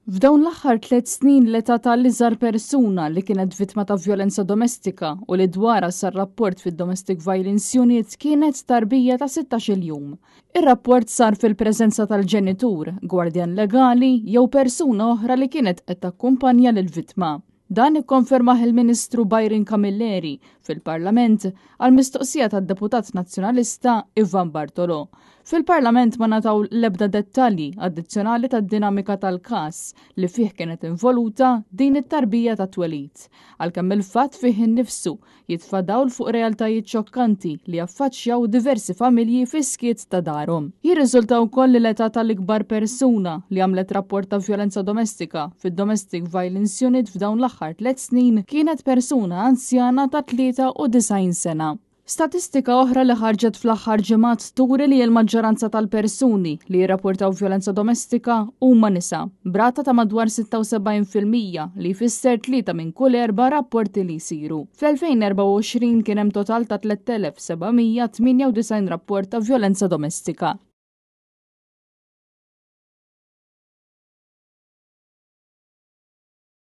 F'dawn l-aħħar tliet snin l-età tal-iżgħar persuna li kienet vittma ta' vjolenza domestika u li dwarha sar rapport fid-Domestic Violence Unit kienet tarbija ta' 16-il jum. Ir-rapport sar fil-preżenza tal-ġenitur, gwardjan legali jew persuna oħra li kienet qed takkumpanja lill-vittma. Dan ikkonfermah il-Ministru Byron Camilleri fil-Parlament għal mistoqsija tad-deputat Nazzjonalista Ivan Bartolo. Fil-Parlament ma ngħataw l-ebda dettalji addizzjonali tad-dinamika tal-każ li fih kienet involuta din it-tarbija ta' twelid, għalkemm il-fatt fih innifsu jitfa' dawl fuq realtajiet xokkanti li jaffaċċjaw diversi familji fis-skiet ta' darhom. Jirriżulta wkoll li l-età tal-ikbar persuna li għamlet rapport ta' vjolenza domestika fid-Domestic Violence Unit f'dawn l-aħħar tliet snin kienet persuna anzjana ta' 93 sena. Statistika oħra li ħarġet fl-aħħar ġimgħat turi li l-maġġoranza tal-persuni li jirrapportaw vjolenza domestika huma nisa, b'rata ta' madwar 76% li jfisser tlieta minn kull erba' rapporti li jsiru. Fl-2024 kien hemm total ta' 3798 rapport ta' vjolenza domestika.